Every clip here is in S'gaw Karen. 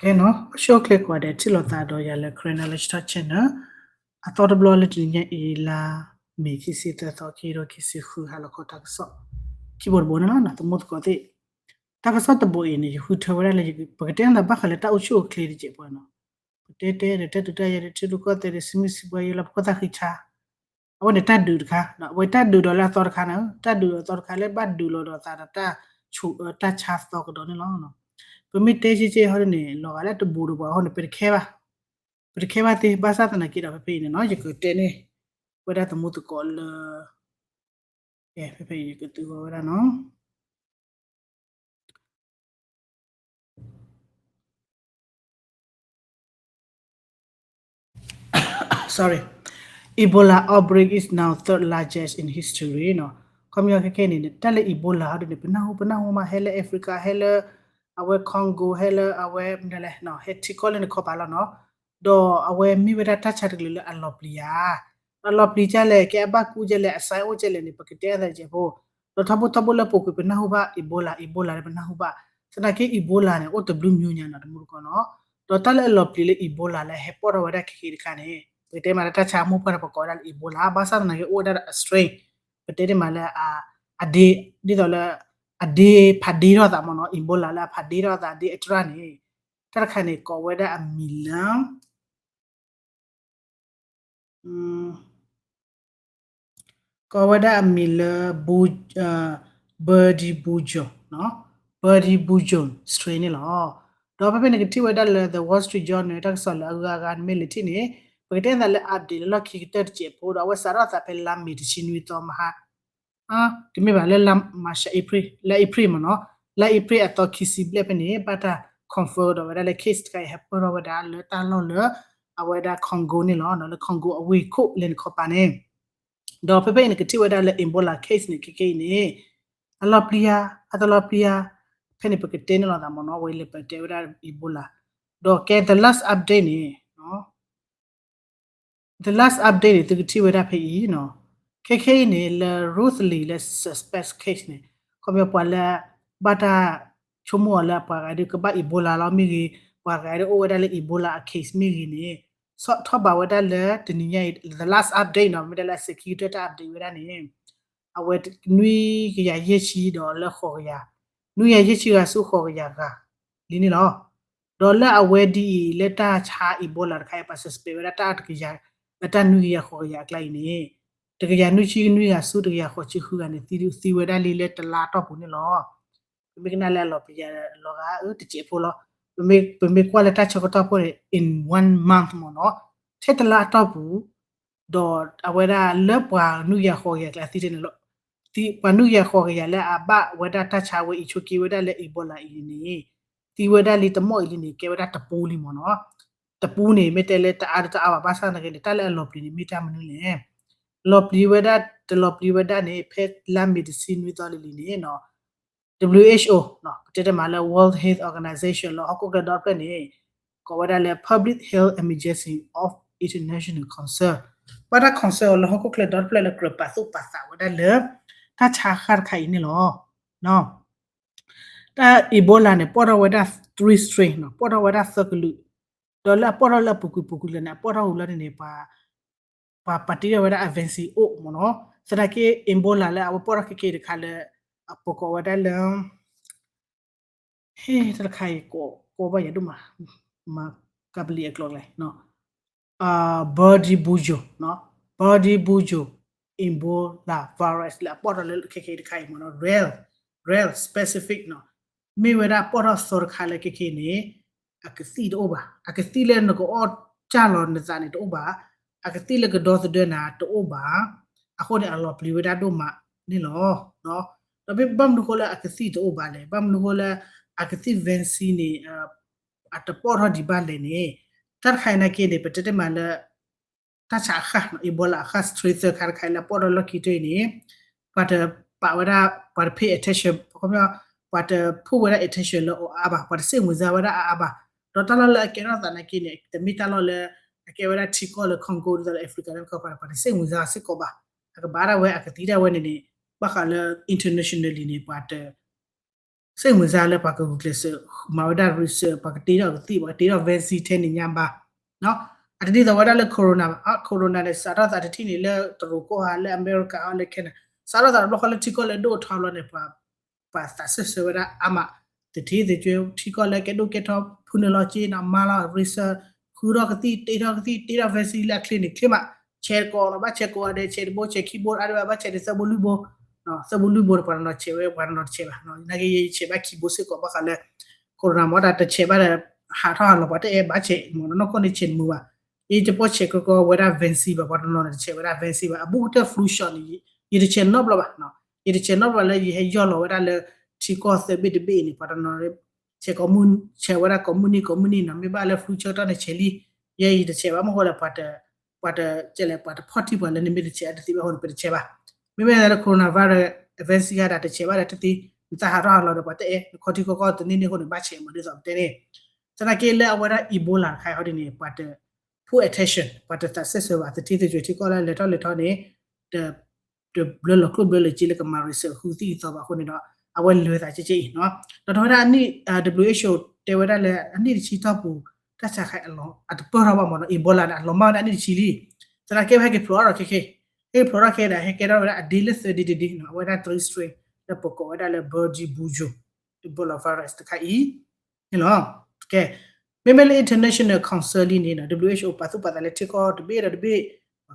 ကဲနီၤ အိၣ်ဆူၣ်အိၣ်ချ့ကိးဂၤဒဲး ထံၣ်လိာ်သးဒီးယၤလၢ Karen Knowledge Talk Channel အသီတဘျီလၢတနံၤညါအံၤ လါမ့ၤ ခံဆံသၢသီ ခံကထိခံဆံဃု ဟါလီၤခီတၢ်ကစီၣ် ခံဘိတဘိန့ၣ်လီၤ သမူသကိးသ့ၣ်. တၢ်ကစီၣ်တဘိအံၤန့ၣ် ယဃုထၢဝဲဒၣ်လၢ ပကတဲနသးဘၣ်ဃးလၢတၢ်အိၣ်ဆူၣ်အိၣ်ချ့တစဲးဖိနီၤ. ပတဲတဲဒီးတၢ်ဒုးတၢ်ယၤဒီး ထံရူၢ်ကီၢ်သဲးဒီး စံမုၢ်စံဘှဲယလီၤ ပကီၢ်သၣ်ဃံဆါ အဝဲန့ၣ်တၢ်ဒုးတခါ, အဝဲတၢ်ဒုးဒီးလၢအသီတခါန့ၣ်, တၢ်ဒုးဒီးအသီတခါလၢဘၣ်ဒုးလီၤဒီးသးဒီးတၢ်ဆူးအၢတၢ်ဆါသီကဒီးန့ၣ်လီၤ. ပမ့ၢ်တဲကဲကဲဟီဒ်န့ၣ် လီၤဂာ်လၢတဘူးတပှၤအဃိန့ၣ် ပတခဲဘၣ်, ပတခဲဘၣ်သ့ ဘၣ်ဆၣ်သနာ်က့ဒီး ဖဲဖဲအံၤန့ၣ်နီၤ ယကတဲန့ၣ် ဝဲဒၣ်သမူသကိးလၢ ဖဲဖဲအံၤယကသုဂီၢ်ဝဲဒၣ်နီၤ sorry, Ebola outbreak is now third largest in history နီၤ. ခီပညီခဲခဲအံၤန့ၣ် တၢ်လၢ Ebola ဟီဒ်န့ၣ် ပနၢ်ဟူပနၢ်ဟူမး ဟဲလၢ Africa ဟဲလၢ အဝဲ Congo ဟဲလၢအဝဲမနုၤလဲၣ် ဟဲထံကီၢ်လၢနခီပၤလီၤနီၤ. ဒီးအဝဲမ့ၢ်ဝဲဒၣ်တၢ်ဆါတကလုာ်လၢအလီၤပျံၤဧါ, အလီၤပျံၤဒ်လဲၣ် ကဲအဘၣ်ကူဒ်လဲၣ် အ sign အိၣ်ဒ်လဲၣ်န့ၣ် ပကတဲအသးတစဲးဖိ, ဒီးထီဘိထီဘိလၢပူၤကွံာ်ပနၢ်ဟူဘၣ် Ebola Ebola န့ၣ် ပနၢ်ဟူဘၣ်, သနာ်က့ Ebola န့ၣ် အိၣ်တဘျုးမျိုးညါနီၤ တမူတကိးနီၤ. ဒီးတၢ်လၢအလီၤပျံၤလၢ Ebola လၢဟဲပိာ်ထီၣ်ဝဲဒၣ်ခဲကနံၣ်တခါန့ၣ် ပကတဲမးလၢတၢ်ဆါအမိၢ်ပှၢ်န့ၣ် ပကိးဝဲဒၣ်လၢ Ebola ဘၣ်ဆၣ်သနာ်က့အိၣ်ဝဲဒၣ်ဒီးအ strain ပတဲတ့ၢ်မးလၢ အဒ့ ဒ်သိးလၢ အဒ့ဖးဒ့ထီၣ်သးမ့ၢ်နီၤ Ebola လၢအဖးဒ့ထီၣ်သးဒ်အတြၢ်န့ၣ် တၢ်တခါန့ၣ် ကိးဝဲဒၣ်အမံၤလၢ ကိးဝဲဒၣ်အမံၤလၢ Bundibugyo, Bundibugyo strain န့ၣ်လီၤ. ဒီးဖဲဖဲန့ၣ်ကထံၣ်ဝဲဒၣ်လၢ The Wall Street Journal တၢ်ကစီၣ်လၢအဂၤအဂၤန့ၣ်မ့ၢ်လဲၤထံၣ်န့ၣ် ပကတဲသးလၢ update လၢလီၢ်ခံကတၢၢ်တစဲးဖိဒီး အဝဲစးထီၣ်သးဖဲလါမ့ၤတဆံနွံသီမဟါ တမ့ၢ်ဘၣ်လၢ လါ April မ့ၢ်နီၤ, လါ April အသီခံဆံဘျဲၣ်ဖဲန့ၣ် ဘၣ်တၢ် confirm ဒီးဝဲဒၣ်လၢ case တခါအံၤ ဟဲပၢၢ်ထီၣ်ဝဲဒၣ်လၢတၢ်လီၢ်လၢ အဝဲဒၣ် Congo န့ၣ်လီၤ, လၢ Congo အဝ့ၢ်ခိၣ်လၢနခီပၤန့ၣ်, ဒီးဖဲဖဲအံၤန့ၣ် ကထံၣ်ဝဲဒၣ်လၢ Ebola case န့ၣ် ခဲကနံၣ်အံၤန့ၣ် အလီၤပျံၤဧါ အတလီၤပျံၤဧါ, ဖဲန့ၣ်ပကတဲန့ၣ်လီၤသးမ့ၢ်နီၤ, ဝဲလၢပတဲဝဲဒၣ် Ebola, ဒီးကဲ the last update န့ၣ် the last update န့ၣ် သုကထံၣ်ဝဲဒၣ်ဖဲအံၤနီၤ, ခဲခဲအံၤန့ၣ် လၢ Rosalie လၢ suspect case န့ၣ် ခီပညီပှၤလၢ ဘၣ်တၢ်ဆိကမိၣ်အီၤလၢအပှၤဂၤဒုးကဘၣ် Ebola လီၤမ့ၢ်ဂ့ၤ, ပှၤဂၤဒုးအိၣ်ဝဲဒၣ်လၢ Ebola အ case မ့ၢ်ဂ့ၤန့ၣ် ဆီၣ်ထီၣ်ဘးဝဲဒၣ်လၢတနံၤညါအံၤ the last update နီၤ, မ့ၢ်တဲလၢအစဲးခံကတၢၢ်တၢ် update ဝဲဒၣ်န့ၣ် အဝဲ နွံကယၤယဲၢ်ဆံဒီးလၢဃိးကယၤ, နွံကယၤယဲၢ်ဆံဂၤဆူဃိးကယၤဂၤလံန့ၣ်လီၤ. ဒီးလၢအဝဲဒ်အံၤ လၢတၢ်ဆါ Ebola တခါအံၤ ပှၤ suspect ဝဲဒၣ်တၢ်တကယၤ, လၢတၢ်နွံကယၤဃိးကယၤအကျါအံၤန့ၣ် တကယၤနွံဆံနွံဂၤဆူတကယၤဃိးဆံဃုဂၤန့ၣ် သံဝဲဒၣ်လံလၢတလါအတီၢ်ပူၤန့ၣ်လီၤ. ပမ့ၢ်ကနၣ်လၢအလီၤပယၤလီၤဂာ်အၢတစဲးဖိလီၤ. ပမ့ၢ်ကွၢ်လၢတၢ်ဆၢကတီၢ်ဖိန့ၣ် in one month မ့ၢ်နီၤ, ထဲတလါအတီၢ်ပူၤ ဒီးအဝဲဒၣ်လၢပှၤနွံကယၤဃိးကယၤကျါသံန့ၣ်လီၤ. ပှၤနွံကယၤဃိးကယၤလၢအဘၣ်ဝဲဒၣ်တၢ်ဆါဝဲအံၤဆိးက့ဝဲဒၣ်လၢ Ebola အံၤန့ၣ် သံဝဲဒၣ်လံတမီၢ်အံၤလံန့ၣ် ကဲဝဲဒၣ်တပူလံမ့ၢ်နီၤ. တပူန့ၣ် မ့ၢ်တဲလၢတအါတအါဘၣ် ဘၣ်ဆၣ်သနာ်က့န့ၣ် တၢ်လၢအလီၤပျံၤန့ၣ် မ့ၢ်တၢ်မနုၤလဲၣ်. လီၤပျံၤဝဲဒၣ် တလီၤပျံၤဝဲဒၣ်န့ၣ် ဖဲလါမ့ၤတဆံနွံသီလံလံန့ၣ် WHO ပတဲတမးလၢ World Health Organization လၢဟီၣ်ခိၣ်ချၢဒီတဖျၢၣ်န့ၣ် ကိးဝဲဒၣ်လၢ Public Health Emergency of International Concern, ဘၣ်တၢ် concern အီၤလၢဟီၣ်ခိၣ်ချၢဒီတဖျၢၣ်လၢကြၢးပာ်သူၣ်ပာ်သးဝဲဒၣ်လၢ တၢ်ဆါဃၣ်တခါအံၤန့ၣ်လီၤ. တၢ် Ebola န့ၣ် ပိာ်ထီၣ်ဝဲဒၣ် three strain နီၤ, ပိာ်ထီၣ်ဝဲဒၣ်သၢကလုာ်, ဒီးလၢအပိာ်ထီၣ်လၢအပူၤကွံာ်ပူၤကွံာ်လၢန့ၣ် အပိာ်ထီၣ်ဝံၤလီၤန့ၣ်န့ၣ် ပှၤ ပှၤပာ်တ့ထီၣ်ဝဲဒၣ်အ vaccine အိၣ်မ့ၢ်နီၤ. သနာ်က့ Ebola လၢအဝဲပိာ်ထီၣ်ခဲကနံၣ်တခါလၢ အပကိးဝဲဒၣ်လၢ ဟ့ၣ် တၢ်တခါအံၤ ကိးဘၣ်ယၤဒိၣ်မး မၤကပလံအကျိၤကျဲ Bundibugyo, Bundibugyo Ebola virus လၢအပိာ်ထီၣ်လၢခဲကနံၣ်တခါအံၤမ့ၢ်နီၤ real, real specific နီၤ, မ့ၢ်ဝဲဒၣ်ပိာ်ထီၣ်သီတခါလၢခဲကနံၣ်န့ၣ် အကသံၣ်တအိၣ်ဘၣ်, အကသံၣ်လၢနကအီၣ်ကၢ်လီၤနသးန့ၣ်တအိၣ်ဘၣ်, အကသံၣ်လၢကဒီသဒၢနၤတအိၣ်ဘၣ်, အဃိန့ၣ် အလီၤပျံၤဝဲဒၣ်ဒိၣ်မးန့ၣ်လီၤ. ဒီးဘၣ်မနုၤဃိလၢအကသံၣ်တအိၣ်ဘၣ်လဲၣ်, ဘၣ်မနုၤဃိလၢအကသံၣ် vaccine န့ၣ် အတပိာ်ထီၣ်ဒံးဘၣ်လဲၣ်န့ၣ်, တၢ်တခါအံၤနာ်က့န့ၣ် ပတဲတ့ၢ်မးလၢ တၢ်ဆါအဃၣ် Ebola အဃၣ် strain သၢခါတခါအံၤလၢအပိာ်ထီၣ်လီၢ်ခံတ့ၢ်အံၤန့ၣ် ပှၤတပာ်ဝဲဒၣ် ပှၤတ pay attention ခီပညီ ပှၤတဖုၣ်ဝဲဒၣ် attention လၢအီၤအါဘၣ်, ပှၤတစ့ၣ်မုာ်စါဝဲဒၣ်အါအါဘၣ်, ဒီးတၢ်လီၢ်လၢအကဲထီၣ်သးနာ်က့န့ၣ် တမ့ၢ်တၢ်လီၢ်လၢ အကဲဝဲဒၣ်ထံကီၢ်လၢ Congo ဒ်သိးလၢ Africa တခီ ပှၤတစ့ၣ်မုာ်စါစ့ၢ်ကီးဘၣ်, အကဘၣ်ဒၣ်ဝဲ အကသံဒၣ်ဝဲန့ၣ်န့ၣ် ဘၣ်ဃးလၢ internationally န့ၣ် ပှၤတ စိတ်ဝင်စားလၢပှၤကဂုာ်ကျဲးစၢး မၤဝဲဒၣ် research ပှၤကတ့ထီၣ်ကသံၣ် ပှၤကတ့ထီၣ် vaccine ထဲန့ၣ်ညါဘၣ်. အတဒ်သိးဝဲဒၣ်လၢ corona ဘၣ်, corona န့ၣ် စးထီၣ်သးတထံၣ်န့ၣ်လၢတရူးကီၢ်ဧါ လၢအမဲရကၤဧါ လၢ Canada စးထီၣ်သးတဘျီဃီလၢထံကီၢ်လၢဒိၣ်ထီဘျီန့ၣ် ပှၤ ပှၤသးစၢၢ်ဆၢဝဲဒၣ်အါမး သထ့သကၠွဲ ထံကီၢ်လၢကဲဒိၣ်ကဲထီ ဖုနုာ်လီၤက့ၤနီၤ မၤလီၤ research ဃုထီၣ်ကသံၣ် တ့ထီၣ်ကသံၣ် တ့ထီၣ် vaccine လၢအချ့န့ၣ်ချ့မး ဆဲးတကိးနီၤ ဘၣ်ဆဲးကိးဂၤဒဲး ဆဲးတဘိ ဆဲးခံဘိ အါဒံးဘၣ် ဘၣ်ဆဲးတသၢဘိလွံၢ်ဘိ သၢဘိလွံၢ်ဘိန့ၣ် ပှၤတနီၤဆဲးဝဲ ပှၤတနီၤတဆဲးဘၣ်. နာ်က့ယဆဲးဘၣ်ခံဘိစ့ၢ်ကီး ဘၣ်ဃးလၢ corona မ့ၢ်တၢ်တဆဲးဘၣ်ဒီး ဟးထီၣ်ဟးလီၤ ပှၤတအဲၣ်ဘၣ်ဆဲး မ့ၢ်နီၢ်ကီၢ်န့ၣ်ဆဲးတမုာ်ဘၣ်. ယတပိာ်ဆဲးကီကီဝဲဒၣ် vaccine ဘၣ် ပှၤတနီၤန့ၣ်တဆဲးဝဲဒၣ် vaccine ဘၣ် အဘူးကတၢၢ် flu shot န့ၣ် ယတဆဲးနီတဘျီဘၣ်. ယတဆဲးနီတဘျီလၢယဟဲယီၢ်လီၤဝဲဒၣ်လၢ ထံကီၢ်သၢဘ့ၣ်တဘ့ၣ်အံၤန့ၣ် ပှၤတနီၤ ဆဲးကိးမုၢ် ဆဲးဝဲဒၣ်ကိးမုၢ်နံၤကိးမုၢ်နံၤနီၤ မ့ၢ်ဘၣ်လၢ flu shot တၢ်န့ၣ်ဆဲးလံ. ယဲယတဆဲးဘၣ် မ့ၢ်ဃိလဲၣ် ပှၤတ ပှၤတ ကဲလဲၣ် ပှၤတဖီၣ်ထံၣ်ပှၤလၢနမ့ၢ်တဆဲးအတသ့ဘၣ်အဃိန့ၣ် ပတဆဲးဘၣ်. မ့မ့ၢ်လၢ coronavirus vaccine ဂၤဒၣ်တဆဲးဘၣ်ဒီးတသ့ နသးဟးထီၣ်ဟးလီၤဒီးပှၤတအဲၣ် နခီထံခီကီၢ်တန့ၢ်န့ၣ်အဃိန့ၣ် ဘၣ်ဆဲးမ့ၢ်ဒ်သိးပတဲန့ၣ် သနာ်က့လၢအဝဲဒၣ် Ebola တခါအံၤဟီဒ်န့ၣ် ပှၤတ pay attention ပှၤတသးစဲးဆၢဘၣ် သထ့သကၠွဲထံကီၢ်လၢလဲၤထီၣ်လဲၤထီန့ၣ် တ တဘျၢလီၤကျိၣ်ဘျၢလီၤစ့လၢကမၤ research ဃုသံၣ်အသီဘၣ်အဃိန့ၣ်ဒီး အဝဲလဲၤသးကဲကဲအံၤနီၤ. ဒီးထီၣ်ဝဲဒၣ်အနံၣ် WHO တဲဝဲဒၣ်လၢအနံၣ်တဆံတီၢ်ပူၤ တၢ်ဆါခါအတပၢၢ်ထီၣ်ဘၣ်မ့ၢ်နီၤ Ebola န့ၣ် အလီၤမၢ်ဝဲဒၣ်အနံၣ်တဆံလံ. သနာ်က့ဝဲဟဲက့ၤဖျိးထီၣ်ဒီးခဲခဲ ဟဲက့ၤဖျိးထီၣ်ခဲဒီး ဟဲကဲထီၣ်ဝဲဒၣ်အဒ့လၢသၢဒ့တဒ့နီၤ အဝဲဒၣ် three strain လၢပကိးဝဲဒၣ်လၢ Bundibugyo Ebola virus တခါအံၤ န့ၣ်လီၤ. ကဲ မ့မ့ၢ်လၢ international concern လံန့ၣ်နီၤ WHO ပာ်သူၣ်ပာ်သးလၢထံကီၢ်တဘ့ၣ်ဒီးတဘ့ၣ်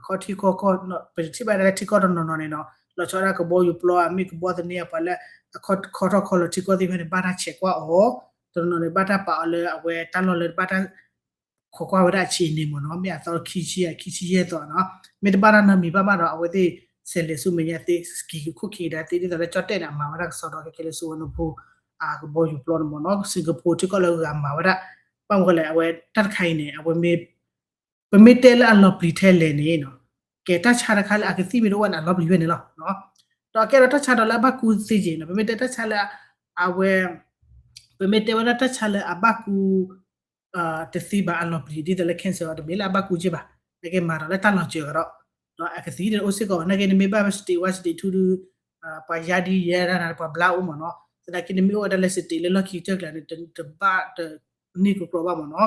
ပခီထံကီၢ်ကီၢ် ပထံၣ်ဘၣ်ဒၣ်လၢထံကီၢ်တနီၤနီၤန့ၣ်နီၤ လီၤဆီဒၣ်ကဘီယူၤပျီ အမ့ၢ်ကဘီသန့အပှၤလၢ အခီထီၣ်ခီလီၤထံကီၢ်သ့ၣ်တဖၣ်န့ၣ် ဘၣ်တၢ်ဆဲးကွၢ်အီၤ တနီၤနီၤန့ၣ် ဘၣ်တၢ်ပာ်အီၤလၢအဝဲတၢ်လီၢ်လၢဘၣ်တၢ် ခိးကွၢ်ဝဲဒၣ်အဆံးန့ၣ်မ့ၢ်နီၤ မ့ၢ်အသီခံဆံ ခံဆံယဲၢ်သီနီၤ မ့ၢ်တဘၣ်တၢ်နီတမံၤဘၣ်ဘၣ်ဒီး အဝဲသ့ၣ် ဆဲးလဲၤဆူမဲာ်ညါသ့ က့ၤခိၣ်က့ၤဒါသ့ ဒ်သိးလၢကၠီၣ်တဲၣ်န့ၣ် အမၤဝဲဒၣ်ကစီဒီးခဲခဲလၢ စူဝဲနိဖိ အကဘီယူၤပျီန့ၣ်မ့ၢ်နီၤ Singapore ထံကီၢ်လၢဂၤမၤဝဲဒၣ် ဘၣ်မနုၤလဲၣ် အဝဲတၢ်တခါအံၤန့ၣ် အဝဲမ့ၢ် ပမ့ၢ်တဲလၢအလီၤပျံၤထဲလဲၣ်န့ၣ်နီၤ ကဲတၢ်ဆါတခါလၢအကသံၣ်မ့ၢ်တအိၣ်ဘၣ်န့ၣ် အလီၤပျံၤဝဲန့ၣ်လီၤ. ဒီးကဲဒီးတၢ်ဆါဒီးလၢအဘၣ်ကူသ့က့ၤနီၤ ပမ့ၢ်တဲတၢ်ဆါလၢ အဝဲ ပမ့ၢ်တဲဝဲဒၣ်တၢ်ဆါလၢအဘၣ်ကူ တသ့ဘၣ်အလီၤပျံၤ ဒ်သိးလၢ cancer အီၤ တမ့ၢ်လၢအဘၣ်ကူက့ၤဘၣ် နကမၤဒီးလၢတၢ်လီၤစၢၤကဒီး ဒီးအကသံၣ်ဒီးအိၣ်စ့ၢ်ကီး နာ်က့နမ့ၢ်ဘၣ် stage one stage two ဒု ပှၤယါဒ်ယဲဒၣ်နၤ ပှၤဘျါအိၣ်မ့ၢ်နီၤ သနာ်က့နမ့ၢ်အိၣ်ဝဲဒၣ်လၢ stage လၢလီၢ်ခံကတၢၢ်ကျါန့ၣ် တဘၣ်တန့ၢ်ကကြီဘၣ်မ့ၢ်နီၤ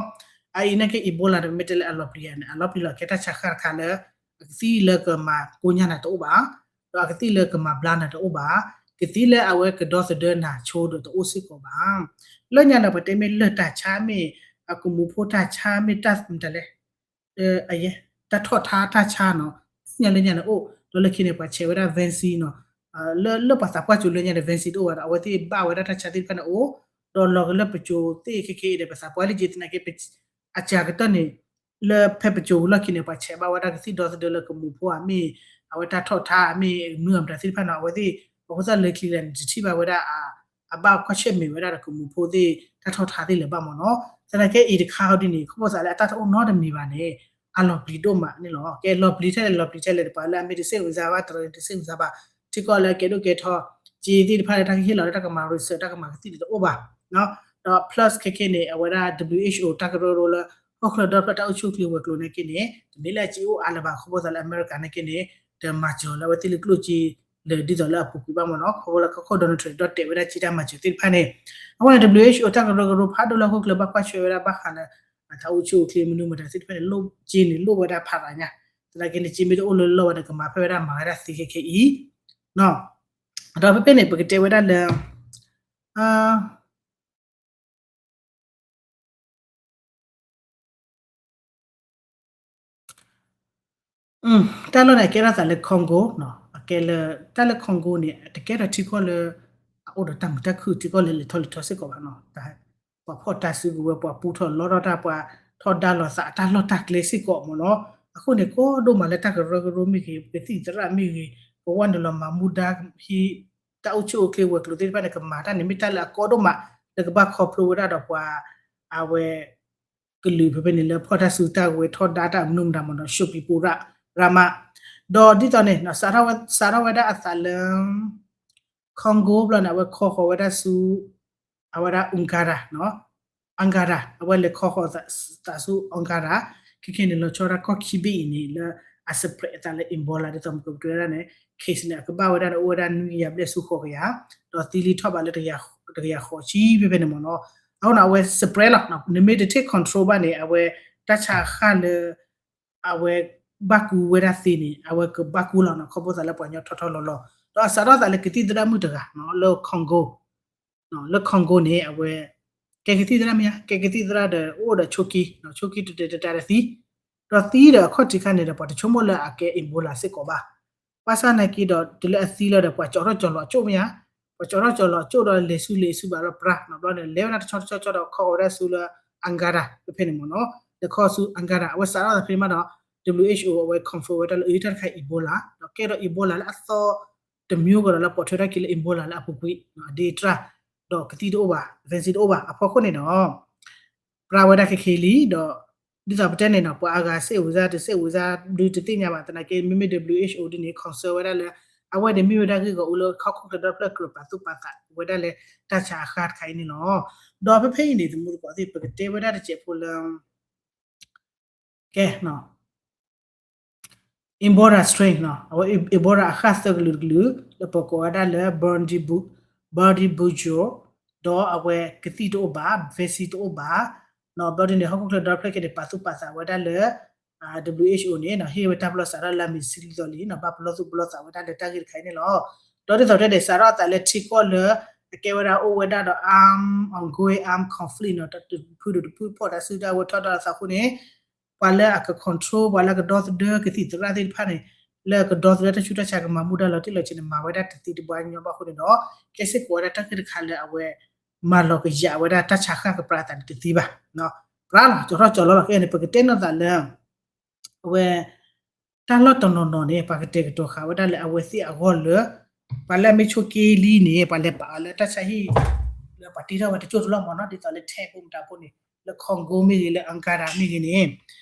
အအံၤနာ်က့ Ebola န့ၣ် ပမ့ၢ်တဲလၢအလီၤပျံၤန့ၣ် အလီၤပျံၤလီၤ ကဲတၢ်ဆါဃၣ်တခါလၢ အကသံၣ်လၢကမၤကိညါနၤတအိၣ်ဘၣ် ဒီးအကသံၣ်လၢကမၤဘျါနၤတအိၣ်ဘၣ်, ကသံၣ်လၢအဝဲကဒီသဒၢနၤဆိဒီးတအိၣ်စ့ၢ်ကီးဘၣ်. လၢညါန့ၣ် ပတဲမ့ၢ်လၢၢ်တၢ်ဆါမ့ၢ် အကမူၤဖိတၢ်ဆါမ့ၢ်တၢ်မတၤလဲၣ်, တၢ်ထီၣ်ထါတၢ်ဆါနီၤ, လၢညါလၢညါန့ၣ်အိၣ်, ဒီးလၢခံန့ၣ် ပှၤဆဲးဝဲဒၣ် vaccine နီၤ, လၢ လၢပှၤသးပှၢ်ကၠိလၢညါန့ၣ် vaccine တအိၣ်ဘၣ်ဒီး အဝဲသ့ၣ်ဘၣ်ဝဲဒၣ်တၢ်ဆါသ့ၣ်တဖၣ်န့ၣ်အိၣ်, ဒီးလီၤကလၢပကၠိသ့ၣ်ခဲခဲအံၤဒီး ပသးပှၢ်လၢက့သနာ်က့ အစှၤကတၢၢ်န့ၣ် လၢဖဲပကၠိဝံၤလီၢ်ခံန့ၣ် ပှၤဆဲးဘၣ်ဝဲဒၣ်ကသံၣ်ဒီသဒၢလၢကမူၤဖိဧါမ့ၢ် အဝဲတၢ်ထီၣ်ထါဧါမ့ၢ် မနုၤမတၤသ့ၣ်တဖၣ်နီၤ, အဝဲသ့ၣ် ပှၤဖိသၣ်လၢခံလၢန့ၣ် တထံၣ်ဘၣ်ဝဲဒၣ် အဘၣ်ကွၢ်ဆၢၣ်မဲာ်ဝဲဒၣ်ဒီးကမူၤဖိသ့ၣ် တၢ်ထီၣ်ထါသ့ၣ်လၢၤဘၣ်မ့ၢ်နီၤ. သနာ်က့အံၤတခါဟီဒ်န့ၣ် ခီဖျိသးလၢအတၢ်တအိၣ်နီတမံၤဘၣ်န့ၣ် အလီၤပျံၤဒိၣ်မးန့ၣ်လီၤ. ကဲလီၤပျံၤထဲလဲၣ် လီၤပျံၤထဲလဲၣ်တပှၤလၢအမ့ၢ်တစိတ်ဝင်စားဘၣ် တရၢတစိတ်ဝင်စားဘၣ် ထံကီၢ်လၢကဲဒိၣ်ကဲထီ က့သ့ၣ်တဖၣ်လၢတၢ်ကဟ့ၣ်လီၤလၢတၢ်ကမၤ research တၢ်ကမၤကသံၣ်န့ၣ်တအိၣ်ဘၣ် ဒီး plus ခဲခဲန့ၣ် အဝဲဒၣ် WHO တၢ်ကရၢကရိလၢ ဟီၣ်ချၢဒီဖျၢၣ်တၢ်အိၣ်ဆူၣ်အိၣ်ချ့ဝဲၤကျိၤနာ်က့န့ၣ် တမ့ၢ်လၢအစ့အိၣ်အါလၢၤဘၣ် ခီဖျိသးလၢအမဲရကၤနာ်က့န့ၣ် တမၤစၢၤလၢအဝဲသ့ၣ်လၢကျိၣ်စ့ လၢဒ်သိးလၢအပူၤကွံာ်ဘၣ်မ့ၢ်နီၤ. ခီဖျိလၢကီၢ်ခိၣ် Donald Trump ဒီးတဲဝဲဒၣ်စ့တၢ်မၤစၢၤသ့ၣ်တဖၣ်န့ၣ် အဝဲန့ၣ် WHO တၢ်ကရၢကရိဖးဒိၣ်လၢဟီၣ်ချၢဘၣ်ကွၢ်ဆၢၣ်ဝဲဒၣ်ဘၣ်ဃးလၢ တၢ်အိၣ်ဆူၣ်အိၣ်ချ့မနုၤမတၤသ့ၣ်တဖၣ်န့ၣ် လိၣ်စ့န့ၣ်လိၣ်ဝဲဒၣ်ဖးသးညါ သနာ်က့န့ၣ် စ့မ့ၢ်တအိၣ်လၢလီၢ်ဝဲဒီးကမၤဖဲဝဲဒၣ်မၤဝဲဒၣ်သ့ခဲခဲအံၤ ဒီးဖဲဖဲန့ၣ် ပကတဲဝဲဒၣ်လၢ တၢ်လီၢ်န့ၣ် အကဲထီၣ်သးလၢ Congo နီၤ, အကဲလၢ တၢ်လၢ Congo န့ၣ် တကဲထီၣ်ထံကီၢ်လၢ အအိၣ်ဒီးတၢ်မုာ်တၢ်ခုၣ် ထံကီၢ်လၢလဲၤထီၣ်လဲၤထီစ့ၢ်ကီးဘၣ်နီၤ. ပှၤဖီၣ်တၢ်စုကဝဲၤ ပှၤပူထီၣ်လီထီၣ်တၢ် ပှၤထီဒါလိာ်သးအတၢ်လီၢ်တၢ်ကျဲစ့ၢ်ကီးမ့ၢ်နီၤ. အဃိန့ၣ် ကီဒိၣ်မးလၢတၢ်ကရၢကရိမ့ၢ်ဂ့ၤ ပကသံၣ်သရၣ်မ့ၢ်ဂ့ၤ ပဝဲနုာ်လီၤမၤမူဒါဟံး တၢ်အိၣ်ဆူၣ်အိၣ်ချ့ဝဲၤကျိၤသ့ၣ်တဖၣ်န့ၣ် ကမၤတၢ်န့ၣ် မ့ၢ်တၢ်လၢအကီဒိၣ်မး လၢကဘၣ်ခီဖျိဝဲဒၣ်ဒီးပှၤ အဝဲ ကလုာ်ဖဲဖဲန့ၣ်လၢဖီၣ်တၢ်စုတၢ်ကဝဲၤထီဒါတၢ်မနုၤမတၤမ့ၢ်နီၤ ရှုံးပံပိုရၣ်ရၣ်မး ဒီးဒ်သိးန့ၣ် စးထီၣ်ဝဲဒၣ်အသးလၢ Congo ဘျီန့ၣ် အဝဲခီဃီၤဝဲဒၣ်ဆူ အဝဲဒၣ် Uganda နီၤ Uganda အဝဲလဲၤခီဃီၤသးဆူ Uganda ခဲခဲန့ၣ် လီၤဆီဒၣ်တၢ်ကီၢ်ခံဘ့ၣ်အံၤန့ၣ် လၢအ spread အသးလၢ Ebola ဒ်သိးမ့ၢ်ကပတဲဝဲဒၣ်န့ၣ် case န့ၣ် အကဘၣ်ဝဲဒၣ်န့ၣ် အိၣ်ဝဲဒၣ်နွံကယၤဘျဲၣ်ဆူဃိးကယၤ, ဒီးသံလံထီၣ်ဘးလၢ တကယၤဃိးဆံဖဲဖဲန့ၣ်မ့ၢ်နီၤ. အဃိန့ၣ် အဝဲ spread လီၤ, နမ့ၢ်တထံၣ် control ဘၣ်န့ၣ် အဝဲ တၢ်ဆါအဃၢ်လၢ အဝဲဘၣ်ကူဝဲဒၣ်သ့န့ၣ် အဝဲကဘၣ်ကူလီၤနီၤ, ခီဖျိသးလၢပှၤကညီထီထီလီၤလီၤ. ဒီးအစးထီၣ်သးလၢကသံၣ်သရၣ်မုၣ်တဂၤနီၤ လၢ Congo လၢ Congo န့ၣ် အဝဲ ကဲကသံၣ်သရၣ်မ့ၢ်ဧါ, ကဲကသံၣ်သရၣ်ဒီး အိၣ်ဒီးဆိကံ, ဆိကံတတတတတသံ, ဒီးသံဒီးအခီၣ်ထံးခါန့ၣ်ဒီး ပှၤတဆိကမိၣ်လၢအကဲ Ebola စ့ၢ်ကီးဘၣ်. ဘၣ်ဆၣ်နာ်က့ဒီး တုၤလၢအသံလီၤဒီး ပှၤကၠီထီၣ်ကၠီလီၤအကၠိၣ်မ့ၢ်ဧါ, ပှၤကၠီထီၣ်ကၠီလီၤအကၠိၣ်ဒီး လဲၤဆူလဲၤဆူဘၣ်လီၤပြါနီၤ, ဘျီန့ၣ် လဲၤဝဲဒၣ်တဆီတဆီတဆီဒီး ခီဝဲဒၣ်ဆူလၢ Angara ဖဲဖဲန့ၣ်မ့ၢ်နီၤ, လဲၤခီဆူ Angara အဝဲစးထီၣ်သးဖဲန့ၣ်မးဒီး WHO အဝဲ confirm ဝဲဒၣ်လၢ အတၢ်တခါ Ebola ဒီးကဲဒီး Ebola လၢအသီ တမျိုးကဒီးလၢပိာ်ထွဲထီၣ်က့ၤလၢ Ebola လၢအပူၤကွံာ် အဒ့တြၢ်, ဒီးကသံၣ်တအိၣ်ဘၣ် vaccine တအိၣ်ဘၣ်အဖီခိၣ်န့ၣ်ဒီး ပြါဝဲဒၣ်ခဲခဲလံဒီး ဒ်သိးပတဲန့ၣ်နီၤ ပှၤအါဂၤစ့ၣ်ဝံၤစါ တစ့ၣ်ဝံၤစါ ဒုးတသ့ၣ်ညါဘၣ် သနာ်က့ မ့မ့ၢ် WHO ဒ်န့ၣ် concern ဝဲဒၣ်လၢ အဝဲန့ၣ်မ့ၢ်ဝဲဒၣ်ဂ့ၢ်ဂီၢ်အူလၢဟီၣ်ခိၣ်ချၢဒီဖျၢၣ်ကြၢးပာ်သူၣ်ပာ်သးဝဲဒၣ်လၢ တၢ်ဆါအဃၢ်တခါအံၤန့ၣ်လီၤ. ဒီးဖဲဖဲအံၤန့ၣ် သမူသကိးသ့ၣ် ပကတဲဝဲဒၣ်တစဲးဖိလၢ ကဲ Ebola strain နီၤ အဝဲ Ebola အဃၢ်သၢကလုာ်တကလုာ် လၢပကိးဝဲဒၣ်လၢ Bundibugyo ဒီးအဝဲကသံၣ်တအိၣ်ဘၣ် vaccine တအိၣ်ဘၣ်, ဘျီဒ်န့ၣ် ဟီၣ်ခိၣ်ချၢဒီဖျၢၣ်ခဲန့ၣ် ပာ်သူၣ်ပာ်သးဝဲဒၣ်လၢ WHO န့ၣ် ဟ့ၣ်ဝဲတၢ်ပလီၢ်စးထီၣ်လၢအမ့ၢ်ဆံလွံၢ်သီလံနီၤ ဘၣ်ပလီၢ်သူၣ်ပလီၢ်သးဝဲဒၣ်လၢတၢ်ဂ့ၢ်တခါအံၤန့ၣ်လီၤ. ဒီးဒ်သိးတဲန့ၣ် စးထီၣ်အသးလၢထံကီၢ်လၢ အကဲဝဲဒၣ်အိၣ်ဝဲဒၣ်ဒီး arm ongoing arm conflict နီၤ တဖုဒီးတဖုဖီၣ်တၢ်စုတၢ်ဝဲၤထီၣ်တၢ်လီၤသးအဃိန့ၣ် ပှၤလၢအက control ပှၤလၢအကဒီသဒၢကသံၣ်သရၣ်သ့ၣ်တဖၣ်န့ၣ် လၢအကဒီသဒၢတၢ်ဆူးတၢ်ဆါကမၤမူဒါလီၤတံၢ်လီၤဆဲးန့ၣ် မၤဝဲဒၣ်တသ့တဘၣ်ညီဘၣ်အဃိန့ၣ်ဒီး ကဲစ့ၢ်ကီးဝဲဒၣ်တၢ်ဂ့ၢ်တခါလၢအဝဲ မၤလီၤကယာ်ဝဲဒၣ်တၢ်ဆါဃၢ်ကပြါအသးန့ၣ်တသ့ဘၣ်. ပြါလီၤ ကၠီထီၣ်ကၠီလီၤလီၤ ခဲအံၤန့ၣ် ပကတဲနီၢ်သးလၢ အဝဲ တၢ်လီၢ်တနီၤနီၤန့ၣ် ပှၤကတဲာ်ကတီၤဃာ်ဝဲဒၣ်လၢအဝဲသ့ၣ်အဂီၢ်လၢ ပှၤလၢအမ့ၢ်ဆိးက့လံန့ၣ် ပှၤလဲၤပာ်အီၤလၢတၢ်ဆါဟံၣ် လၢပှၤတ့ထီၣ်ဝဲတကၠိၢ်တလီၢ်မ့ၢ်နီၤ ဒ်သိးလၢထဲးဖိမတၤဖိန့ၣ် လၢ Congo မ့ၢ်ဂ့ၤ လၢ Angara မ့ၢ်ဂ့ၤန့ၣ်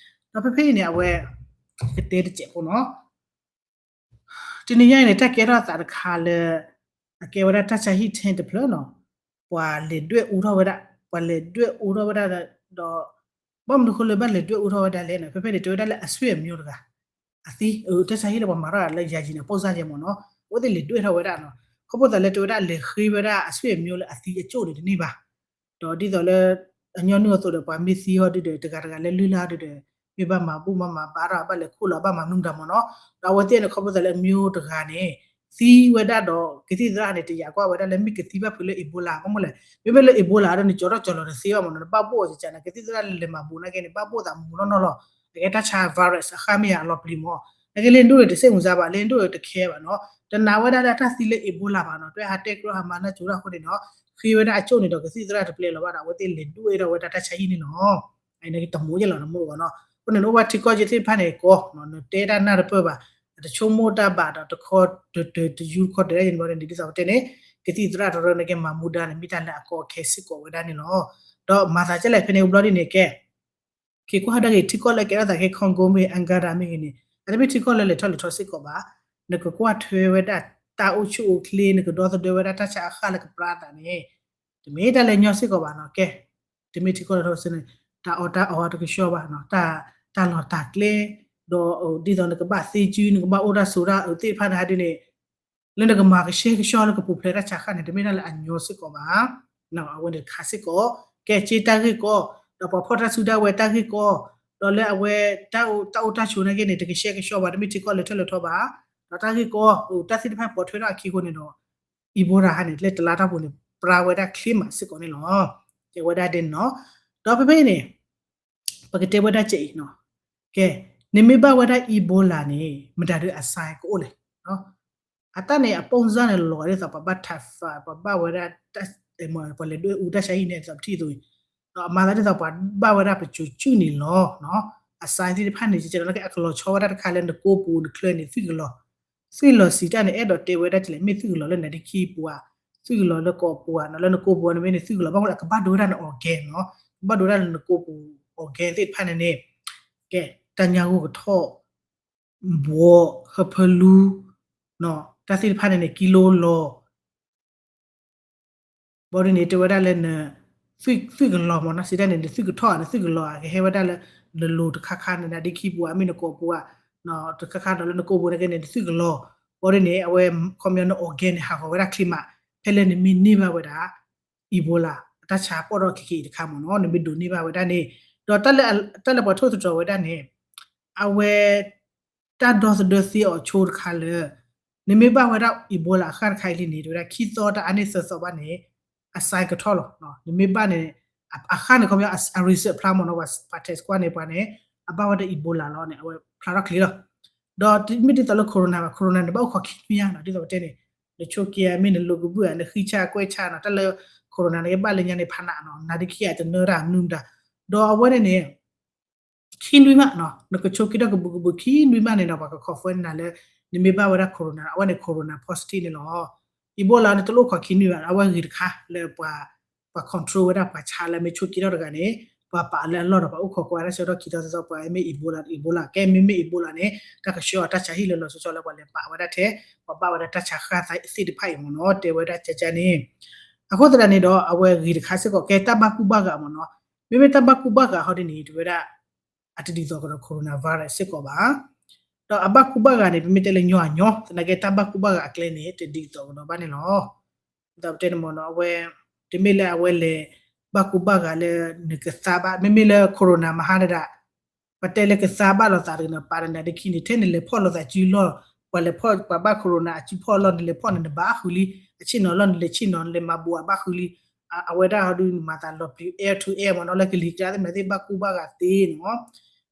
ဒီးဖဲဖဲအံၤန့ၣ် အဝဲ ကတဲတစဲးဖိနီၤ တနံၤညါအံၤန့ၣ် တၢ်ကဲထီၣ်အသးတခါလၢ အကဲဝဲဒၣ်တၢ်ဆါဟံၣ်ထဲတဖျၢၣ်နီၤ ပှၤလဲၤဒွဲၣ်အူထီၣ်ဝဲဒၣ် ပှၤလဲၤဒွဲၣ်အူထီၣ်ဝဲဒၣ်ဒီး ဘၣ်မနုၤဃိလၢဘၣ်လဲၤဒွဲၣ်အူထီၣ်ဝဲဒၣ်လဲၣ်န့ၣ် ဖဲဖဲန့ၣ် တဲဝဲဒၣ်လၢအဆွေမျိုးတဂၤ အသံ တၢ်ဆါဟံၣ်လၢပှၤမၤထီၣ်လၢယၤယံၤန့ၣ် ပိၢ်စၢ်ယဲမ့ၢ်နီၤ အဝဲသ့ၣ်လဲၤဒွဲၣ်ထီၣ်ဝဲဒၣ်နီၤ ခီဖျိသးလၢတဲဝဲဒၣ်လဲၤဃ့ဝဲဒၣ်အဆွေမျိုးလၢအသံအကၠိၣ်န့ၣ်တန့ၢ်ဘၣ် ဒီးဒ်သိးလၢ အညီနုၢ်အသိးဒီး ပှၤမ့ၢ်သံဟီဒုဒီး တဂၤတဂၤလၢလုၢ်လၢ်ဟီဒုဒီး မ့ၢ်ဘၣ်မၤဘူၣ်မၤမၤဘါထီၣ် ဘၣ်လဲၤခိၣ်လီၤ ဘၣ်မၤမနုၤမတၤမ့ၢ်နီၤ ဒီးအဝဲသ့ၣ်န့ၣ် ခီဖျိသးလၢအမျိုးတဂၤန့ၣ် သံဝဲဒၣ်ဒီး ကသံၣ်သရၣ်န့ၣ် တယာ်ကွၢ်ဝဲဒၣ်လၢမ့ၢ်ကသံဘၣ်ဖုးလၢ Ebola မ့ၢ်မလဲၣ် မ့မ့ၢ်လၢ Ebola ဒီးန့ၣ် ကၠီထီၣ်ကၠီလီၤတသ့ဘၣ်မ့ၢ်နီၤ နဘၣ်ဘိၣ်အီၤကကန့ၣ် ကသံၣ်သရၣ်လၢလဲၤမၤဘူးနာ်က့န့ၣ် ဘၣ်ဘိၣ်သးမူနီၢ်နီၢ်လီၤ အကဲတၢ်ဆါ virus အဃၢ်မ့ၢ်ယၤအလီၤပျံၤမ့ၢ် နာ်က့လၢဒိၣ်န့ၣ် တစ့ၣ်မူၤစါဘၣ် လၢဒိၣ်န့ၣ် တခဲဘၣ်နီၤ တနာ်ဝဲဒၣ်လၢတၢ်သံလၢ Ebola ဘၣ်နီၤ တွဲဟးတဲကြၢးဟးမၤနၢၤကၠိတၢ်အဃိန့ၣ်ဒီး ဃ့ဝဲဒၣ်အကၠိၣ်န့ၣ်ဒီး ကသံၣ်သရၣ်တပျဲလီၤဘၣ်ဒီး အဝဲသ့ၣ်လဲၤဒွဲၣ်ထီၣ်ဝဲဒၣ်တၢ်ဆါဟံၣ်န့ၣ်လီၤ အန့ၣ်တမူယဲလီၤနမူအဂီၢ်နီၤ အဃိန့ၣ် နအိၣ်ဘၣ်ထံကီၢ်က့သ့ၣ်တဖၣ်န့ၣ် ကီ နတဲတၢ်နၢ်တပၢၢ်ဘၣ် တဆိကမိၣ်တၢ်ဘၣ်ဒီး တခီတတယူခီတလဲန့ၣ်ဘၣ်န့ၣ် ဒ်သိးပတဲန့ၣ် ကသံၣ်သရၣ်တရၢနာ်က့မၤမူဒါန့ၣ် မ့ၢ်တၢ်လၢအကီအခဲစ့ၢ်ကီးဝဲဒၣ်န့ၣ်လီၤ ဒီးမၤသးကဲလဲၣ်ဖဲန့ၣ် ဘျီဒ်န့ၣ်ကဲ က့ၤကွၢ်ဟီၣ်ဒၣ်ဂ့ၤ ထံကီၢ်လၢကဲထီၣ်သးက့ Congo မ့ၢ် Angara မ့ၢ်ဂ့ၤန့ၣ် အတမ့ၢ်ထံကီၢ်လၢလဲၤထီၣ်လဲၤထီစ့ၢ်ကီးဘၣ် နကကွၢ်ထွဲဝဲဒၣ်တၢ်အိၣ်ဆူၣ်အိၣ်ချ့ နကဒီသဒၢဝဲဒၣ်တၢ်ဆါအဃၢ်လၢကပြါအသးန့ၣ် တမ့ၢ်တၢ်လၢညီစ့ၢ်ကီးဘၣ်နီၤ ကဲ တမ့ၢ်ထံကီၢ်လၢထီၣ်စ့ၢ်န့ၣ် တၢ်အီၣ်တၢ်အီတကဆှီဘၣ်နီၤ တၢ်လီၢ်တၢ်ကျဲ ဒီးဒ်သိးနကဘၣ်သ့စု နကဘၣ်အိၣ်တၢ်ဆိးတၢ်အုးသ့ၣ်တဖၣ်န့ၣ်ဟဲဒ်န့ၣ် လၢနကမၤကဆှဲကဆှီလၢကပူၤဖျဲးတၢ်ဆါဃၢ်န့ၣ် တမ့ၢ်တၢ်လၢအညီစ့ၢ်ကီးဘၣ် အဝဲန့ၣ်တခါစ့ၢ်ကီး ကဲစ့တၢ်ဂ့ၢ်ကီ ဒီးပှၤဖီၣ်တၢ်စုတၢ်ဝဲၤတၢ်ဂ့ၢ်ကီ ဒီးလၢအဝဲ တၢ်အိၣ်တၢ်အိၣ်တၢ်ဆိးနာ်က့န့ၣ် တကဆှဲကဆှီဘၣ် တမ့ၢ်ထံကီၢ်လၢထီၣ်လၢထီဘၣ် ဒီးတၢ်ဂ့ၢ်ကီ တၢ်သ့ၣ်တဖၣ်ပိာ်ထွဲထီၣ်အခံအဃိန့ၣ်ဒီး Ebola ဟါန့ၣ် လၢတလါတၢ်ပူၤန့ၣ် ပြါဝဲဒၣ်ချ့မးစ့ၢ်ကီးန့ၣ်လီၤ တဲဝဲဒၣ်ဒ်န့ၣ်နီၤ ဒီးဖဲဖဲအံၤန့ၣ် ပကတဲဝဲဒၣ်ကဲအံၤနီၤ ကဲ နမ့ၢ်ဘၣ်ဝဲဒၣ် Ebola န့ၣ် မတၤဒုးအ sign ကအိၣ်လဲၣ် အတၢ်န့ၣ်အ ပုံစံ န့ၣ် လီၤဒ်သိးပှၤဘၣ် typhoid ပှၤဘၣ်ဝဲဒၣ် ပှၤလဲၤဒွဲၣ်အူတၢ်ဆါဟံၣ်န့ၣ် ဒ်သိးပထံၣ်အသိးအံၤ ဒီးအမၤသးဒ်သိးပှၤဘၣ်ဝဲဒၣ်ပစိၤစုၣ်န့ၣ်လီၤ အ sign သ့ၣ်တဖၣ်န့ၣ် ကဲကဲဒီးလၢကဲအကလီၤဆီဝဲဒၣ်တခါလၢနကိးပူၤနချၢန့ၣ် သွံၣ်ကလီၤ သွံၣ်လီၤစံးတၢ်န့ၣ် အဲၣ်ဒိးတဲဝဲဒၣ်ကလဲၣ် မ့ၢ်သွံၣ်ကလီၤလၢနဒ့ခံပူၤဧါ သွံၣ်ကလီၤလၢကိာ်ပူၤဧါ လၢနကိးပူၤန့ၣ်မ့ၢ်န့ၣ် သွံၣ်ကလီၤ ဘၣ်မနုၤလဲၣ် အကဘၣ်ဒိဝဲဒၣ်န organ နီၤ ကဘၣ်ဒိဝဲဒၣ်လၢနကိးပူၤ organ သ့ၣ်တဖၣ်န့ၣ်န့ၣ် ကဲ တၢ်ညါဂိၢ်ကထီၣ် ဘှီ ဟၢဖၢလူ တၢ်သ့ၣ်တဖၣ်န့ၣ်န့ၣ် ကံလိလီၤ ဘီဒ်န့ၣ် တဲဝဲဒၣ်လၢန သွံၣ်ကလီၤမ့ၢ်နီၤ စံးတၢ်န့ၣ် နသွံၣ်ကထီၣ်ဧါ နသွံၣ်ကလီၤဧါ ကဟဲဝဲဒၣ်လၢ နလိၤတခါခါန့ၣ် နဒ့ခံပူၤဧါ မ့ၢ်နကိးပူၤဧါ တခါခါဒီးလၢနကိးပူၤန့ၣ်ကဲန့ၣ် နသွံၣ်ကလီၤ ဘၣ်ဒ်န့ၣ် အဝဲ ခီပညီန organ န့ၣ် ဟးဂီၤဝဲဒၣ်ချ့မး ဖဲလၢနမ့ၢ်န့ၢ်ဘၣ်ဝဲဒၣ် Ebola အတၢ်ဆါပီၣ်ထီၣ်ခဲခဲအံၤတခါမ့ၢ်နီၤ နမ့ၢ်ဒိးန့ၢ်ဘၣ်ဝဲဒၣ်န့ၣ် ဒီး တၢ်လၢပှၤထိၣ်သတြီၤဝဲဒၣ်န့ၣ် အဝဲ တၢ်ဒီသဒၢသ့အီၤဆိတခါလၢ နမ့ၢ်ဘၣ်ဝဲဒၣ် Ebola အဃၣ်တခါအံၤလံန့ၣ် တဲဝဲဒၣ်ခံသီတၢ်အါန့ၢ်သၢသီဘၣ်န့ၣ် အ sign ကထီၣ်လီၤ. နမ့ၢ်ဘၣ်န့ၣ် အဃၣ်န့ၣ် ခီပညီ အ result ဖျါမ့ၢ်နီၤ ပှၤ test ကွၢ်န့ၣ် ပှၤန့ၣ် အဘၣ်ဝဲဒၣ် Ebola လီၤန့ၣ် အဝဲဖျါထီၣ်ချ့လီၤ. ဒီးမ့ၢ်ဒ်သိးလၢ corona ဘၣ် corona န့ၣ် ဘၣ်အိၣ်ခိးခံနွံညါနီၤ ဒ်သိးပတဲန့ၣ် နဆိးက့ၤမ့ၢ်နလိာ်ကဘုၣ်ဧါ နဃံဆၣ်ကွဲးဆၣ်နီၤ တၢ်လၢ corona န့ၣ် ကဘၣ်လၢညါန့ၣ် ဖးနးနီၤ နၤဒ်ခံဂၤတနၢတၢ်မနုၤမတၤ ဒီးအဝဲန့ၣ်န့ၣ် ခံနွံမးနီၤ နကဆိးက့ၤထီၣ်ကဘုးကဘုးခံနွံမးန့ၣ်ဒီး ပှၤက confirm နၤလၢ နမ့ၢ်ဘၣ်ဝဲဒၣ် corona အဝဲန့ၣ် corona positive န့ၣ်လီၤ. Ebola န့ၣ် တလိၣ်ခိးခံနွံဘၣ် အဝဲဂ့ၤတခါလၢ ပှၤ control ဝဲဒၣ်ပှၤဆါလၢမ့ၢ်ဆိးက့ၤထီၣ်တဂၤန့ၣ် ပှၤပာ်လၢအလီၢ်ဒီး ပှၤအိၣ်ခိးကွၢ်ဝဲဒၣ်ဆၢကတီၢ်ခံသီသီ ပှၤမ့ၢ် Ebola Ebola ကဲမ့မ့ၢ် Ebola န့ၣ် တၢ်ကဆှၢအီၤတၢ်ဆါဟံၣ်လၢလီၤဆီဆီလၢ ပှၤလဲၤပာ်ဝဲဒၣ်ထဲ ပှၤဘၣ်ဝဲဒၣ်တၢ်ဆါဃၣ်သ့ၣ်တဖၣ်အံၤမ့ၢ်နီၤ တဲဝဲဒၣ်ကကန့ၣ် အဃိသတးန့ၣ်ဒီး အဝဲဂ့ၤတခါစ့ၢ်ကီး ကဲတၢ်ဘၣ်ကူဘၣ်ဂာ်မ့ၢ်နီၤ မ့မ့ၢ်တၢ်ဘၣ်ကူဘၣ်ဂာ်ဟီဒ်န့ၣ် တဲဝဲဒၣ် အတဒ်သိးကဒီး coronavirus စ့ၢ်ကီးဘၣ်. ဒီးအဘၣ်ကူဘၣ်ဂာ်န့ၣ် ပမ့ၢ်တဲလၢညီအညီ သနာ်က့တၢ်ဘၣ်ကူဘၣ်ဂာ်အကျဲန့ၣ် တဒ်သိးကဒီးဘၣ်န့ၣ်လီၤ. ဒ်သိးပတဲန့ၣ်မ့ၢ်နီၤ အဝဲ တမ့ၢ်လၢအဝဲလဲၤ ဘၣ်ကူဘၣ်ဂာ်လၢ နကသါဘၣ် မ့မ့ၢ်လၢ corona မဟါဒၣ် ပတဲလၢကသါဘၣ်လိာ်သးတကနၢၤ ပာ်တနၤဒ်ခံန့ၣ် ထဲနလဲၤဖီၣ်လိာ်သးစုလီၢ် ပှၤလဲၤဖီၣ် ပှၤဘၣ် corona အစုဖီၣ်လီၢ် နလဲၤဖီၣ်န့ၣ် နဘၣ်ဃုာ်လံ အဆ့ၣ်နီၤလီၢ် နလဲၤဆ့ၣ်နီၤ နလဲၤမၤဘူးအဘၣ်ဃုာ်လံ အဝဲဒၣ်ဟီဒုးနမၤသးလီၤပျံၤ air to air မ့ၢ်နီၤ လၢကလံၤကျါသ့ၣ်မနုၤသ့ၣ် ဘၣ်ကူဘၣ်ဂာ်သ့နီၤ.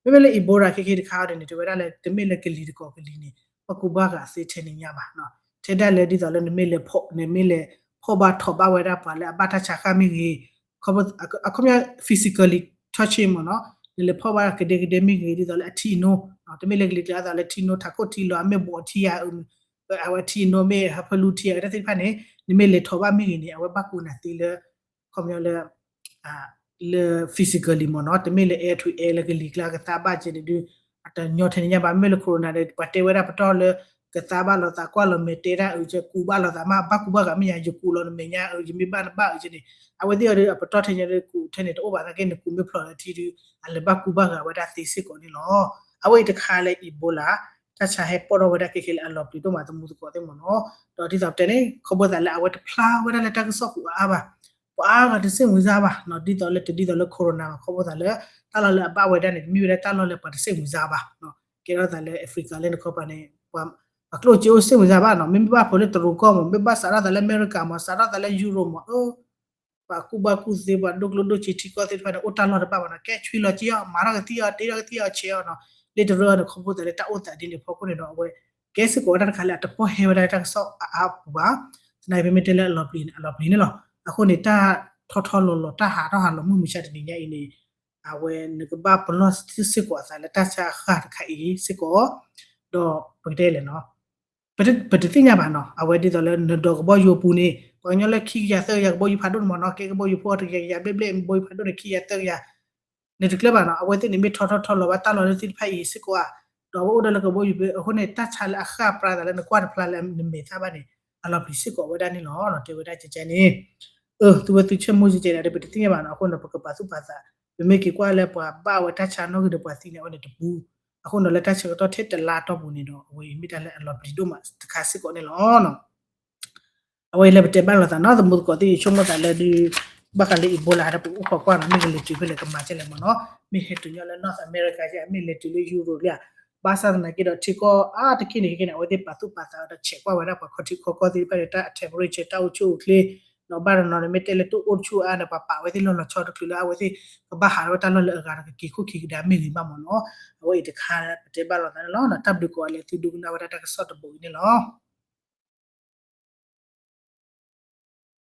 မ့မ့ၢ်လၢ Ebola ခဲခဲတခါအံၤန့ၣ် တဲဝဲဒၣ်လၢ တမ့ၢ်လၢကလံၤတကီၢ်ကလံၤန့ၣ် ဘၣ်ကူဘၣ်ဂာ်သ့ထဲန့ၣ်ညါဘၣ်နီၤ. ထဲဒၣ်လၢဒ်သိးလၢနမ့ၢ်လဲၤဖီၣ် နမ့ၢ်လဲၤဖီၣ်ဘၣ်ထီၣ်ဘၣ်ဝဲဒၣ်ပှၤလၢအဘၣ်တၢ်ဆါဃၣ်မ့ၢ်ဂ့ၤ အခီပညီ physically touching မ့ၢ်နီၤ နလဲၤဖီၣ်ဘၣ်ကဒဲကဒဲမ့ၢ်ဂ့ၤ ဒ်သိးလၢအထံအနိ တမ့ၢ်လၢကလံၤကျါအသိးလၢထံနိ ထးခိၣ်ထံလီၤ အမဲာ်ဘိးအထံဧါ အဝဲထံနိမ့ၢ်ဟးဖၢလူထံဧါ တၢ်သ့ၣ်တဖၣ်န့ၣ် နမ့ၢ်လဲၤထီၣ်ဘၣ်မ့ၢ်ဂ့ၤန့ၣ် အဝဲဘၣ်ကူနၤသ့လၢ ခီပညီလၢ လၢ physically မ့ၢ်နီၤ တမ့ၢ်လၢ air to air လၢကလံၤကျါကသါဘၣ်ကဲန့ၣ်ဒုး အတညီထဲန့ၣ်ညါဘၣ် မ့မ့ၢ်လၢ corona ဒီး ပှၤတဲဝဲဒၣ်ပတီၢ်လၢ ကသါဘၣ်လိာ်သးကွၢ်လီၤမဲာ်တဲတၢ်အုးကဲ ကူးဘၣ်လိာ်သးမး ဘၣ်ကူဘၣ်ဂာ်မ့ၢ်ညါ ယကူးလီၤနမဲာ်ညါအုး ယမ့ၢ်ဘၣ်နဘၣ်အုးကဲန့ၣ် အဝဲသ့ၣ်အီၤဒီး အပတီၢ်ထဲန့ၣ်ဒီးကူးထဲန့ၣ် တအိၣ်ဘၣ်သနာ်က့ နကူးမ့ၢ်ဖျိးလၢထံဒုး အလဲၤဘၣ်ကူဘၣ်ဂာ်ဝဲဒၣ်သ့စ့ၢ်ကီးန့ၣ်လီၤ. အဝဲအံၤတခါလၢ Ebola တၢ်ဆါဟဲပီၣ်ထီၣ်ဝဲဒၣ်ခဲခဲလၢအလီၤပျံၤဒိၣ်မးသမူသကိးသ့ၣ်မ့ၢ်နီၤ ဒီးဒ်သိးပတဲန့ၣ် ခီဖျိသးလၢအဝဲတဖျါဝဲဒၣ်လၢတၢ်ကစီၣ်ပူၤအါအါဘၣ် ပှၤအါဂၤတစိတ်ဝင်စားဘၣ်နီၤ ဒ်သိးလၢတဒ်သိးလၢ corona ဘၣ် ခီဖျိသးလၢ တၢ်လီၢ်လၢအဘၣ်ဝဲဒၣ်န့ၣ် တမ့ၢ်ဝဲဒၣ်တၢ်လီၢ်လၢပှၤတစိတ်ဝင်စားဘၣ်နီၤ ကဲထီၣ်သးလၢ Africa လၢနခီပၤန့ၣ် ပှၤ ပှၤကျိၣ်စ့အိၣ်စိတ်ဝင်စားဘၣ်နီၤ မ့မ့ၢ်ဘၣ်ဖိးလၢတရူးကီၢ်မး မ့ၢ်ဘၣ်စးထီၣ်သးလၢအမဲရကၤမး စးထီၣ်သးလၢယူရိးမး အၢ ပှၤကူၣ်ဘၣ်ကူၣ်သ့ ပှၤဒိၣ်ကျိၣ်ဒိၣ်စ့ထံကီၢ်သ့ၣ်တဖၣ်န့ၣ် အိၣ်တၢ်လီၢ်တဘၣ်ဘၣ်နီၤ ကဲဆွံလီၤက့ၤအီၤ မၤထီၣ်ကသံၣ်အီၤ တ့ထီၣ်ကသံၣ်အီၤ ဆဲးအီၤနီၤ လၢတရူးအီၤန့ၣ် ခီဖျိသးလၢတၢ်အိၣ်သးဒ်န့ၣ်အဖီခိၣ်န့ၣ်ဒီး အဝဲ ကဲစ့ၢ်ကီးဝဲဒၣ်တခါလၢအတပီၢ်ဟဲဝဲဒၣ်တၢ်ကစီၣ်အါအါပူၤဘၣ် သနာ်က့ပမ့ၢ်တဲလၢအလီၤပျံၤန့ၣ် အလီၤပျံၤန့ၣ်လီၤ အဃိန့ၣ် တၢ်ထီထီလီၤလီၤ တၢ်ဟးထီၣ်ဟးလီၤမုၢ်မဆါတနံၤညါအံၤန့ၣ် အဝဲနကဘၣ်ပလီၢ်စ့ၢ်ကီးအသးလၢတၢ်ဆါအဃၣ်တခါအံၤစ့ၢ်ကီး ဒီးပကတဲလဲၣ်နီၤ ပတသ့ၣ်ညါဘၣ်နီၤ အဝဲဒ်သိးလၢနဒီးကဘီယူၤအပူၤန့ၣ် ပှၤကညီလၢခံကယၤသၢကယၤကဘီယူၤဖးဒိၣ်န့ၣ်မ့ၢ်နီၤ ကဲကဘီယူၤဖိတကယၤကယၤဘျဲၣ်ဘျဲၣ် ကဘီယူၤဖးဒိၣ်န့ၣ် ခံကယၤသၢကယၤ နတကျၢၤဘၣ်နီၤ အဝဲသ့ၣ်န့ၣ်မ့ၢ်ထီထီထီလီၤဘၣ်တၢ်လီၢ်လၢသ့ၣ်တဖၣ်အံၤစ့ၢ်ကီးဧါ ဒီးအဝဲအိၣ်ဒီးလၢကဘီယူၤဖဲ အဃိန့ၣ် တၢ်ဆါလၢအဃၣ်ပြါသးလၢနမဲာ်သၣ်ဘၣ်န့ၣ် အလီၤပျံၤစ့ၢ်ကီးဝဲဒၣ်န့ၣ်လီၤ တဲဝဲဒၣ်ကကန့ၣ် အၢ သုဝဲသုဆၢမုၢ်ကကဲဒၣ်ဒီး ပတသ့ၣ်ညါဘၣ်နီၤ အဃိန့ၣ် ပကပာ်သူၣ်ပာ်သး ပမ့ၢ်က့ၤကွၢ်လၢပှၤဘၣ်ဝဲတၢ်ဆါနီၣ်ဂံၢ်ဒီးပှၤသံန့ၣ် အဝဲန့ၣ်တပူၤ အဃိန့ၣ်လၢတၢ်ဆၢကတီၢ်ထဲတလါအတီၢ်ပူၤန့ၣ်ဒီး အဝဲအံၤမ့ၢ်တၢ်လၢအလီၤပျံၤဒိၣ်မးတခါစ့ၢ်ကီးန့ၣ်လီၤ အဝဲအံၤလၢပတဲဘၣ်လိာ်သးနီၤ သမူသကိးသ့ၣ် ယဆိကမိၣ်သးလၢဒုး ဘၣ်ဃးလၢ Ebola ဒီးပအိၣ်ခိးကွၢ်နီၤ မ့ၢ်ကလဲၤတုၤဖဲလဲၣ်ကမၤကဲလဲၣ်မ့ၢ်နီၤ မ့ၢ်ဟဲတုၤညီလၢ North America ကဲ မ့ၢ်လဲၤတုၤလၢ Europe လံဧါ ဘၣ်ဆၣ်သနာ်က့ဒီး ထံကီၢ်အါတက့ၢ်န့ၣ်ကဲန့ၣ် အဝဲသ့ၣ်ပာ်သူၣ်ပာ်သးဒီး ဆဲးကွၢ်ဝဲဒၣ်ပှၤခီထံခီကီၢ်သ့ၣ်တဖၣ်ဒီး တၢ် temperature တၢ်အိၣ်ဆူၣ်အိၣ်ချ့ နီၤ ဘၣ်တနီၤန့ၣ် မ့ၢ်တဲလၢတအိၣ်ဆူၣ်အါန့ၣ် ပှၤပာ်ဝဲသ့ၣ်လီၢ်လီၤဆီတချုးလၢအဝဲသ့ၣ် ကဘၣ်ဟးထီၣ်ဝဲတၢ်လီၢ်လၢအဂၤဒီးကက့ၤခိၣ်က့ၤကဒါမ့ၢ်ဂ့ၤဘၣ်မ့ၢ်နီၤ အဝဲအံၤတခါပတဲဘၣ်လိာ်သးန့ၣ်လီၤ တၢ်ဘျုးကိးဂၤလၢသုဒိကနၣ်ဝဲဒၣ်တၢ်ကစီၣ်တဘိအံၤန့ၣ်လီၤ